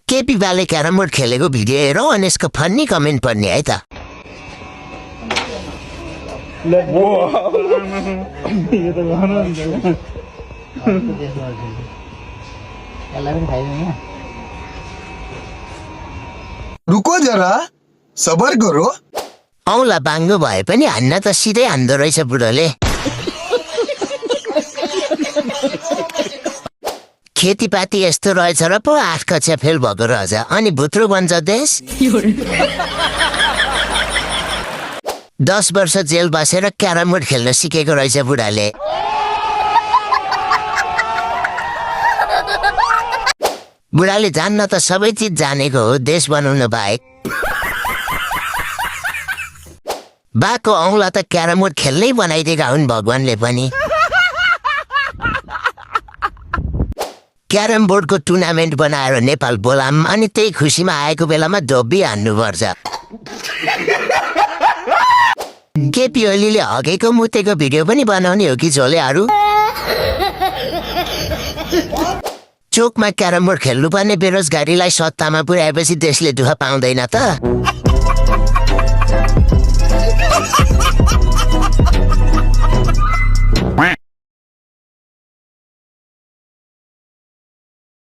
केपी बाले carrom board खेलेको video हेरौँ अनि यसको फन्नी कमेन्ट पढ्ने है त। रुको जरा सबर करो। औँला बाङ्गो भए पनि हान्न त सिधै हान्दो रहेछ बुढोले। खेतीपाती यस्तो रहेछ र पो 8 कक्षा फेल भएको रहेछ अनि भुत्रो बन्छ देश। 10 वर्ष जेल बसेर क्यारम बोर्ड खेल्न सिकेको रहेछ बुढाले। बुढाले जान्न त सबै चिज जानेको हो देश बनाउन बाहेक। बाको औँला त क्यारम बोर्ड खेल्नै बनाइदिएका हुन् भगवानले पनि। क्यारम बोर्डको टुर्नामेन्ट बनाएर नेपाल बोलाम अनि त्यही खुसीमा आएको बेलामा धोबी हान्नुपर्छ। केपी ओलीले हगेको मुतेको भिडियो पनि बनाउने हो कि झोलेहरू? चोकमा क्यारम बोर्ड खेल्नुपर्ने बेरोजगारीलाई सत्तामा पुर्याएपछि देशले दुःख पाउँदैन त।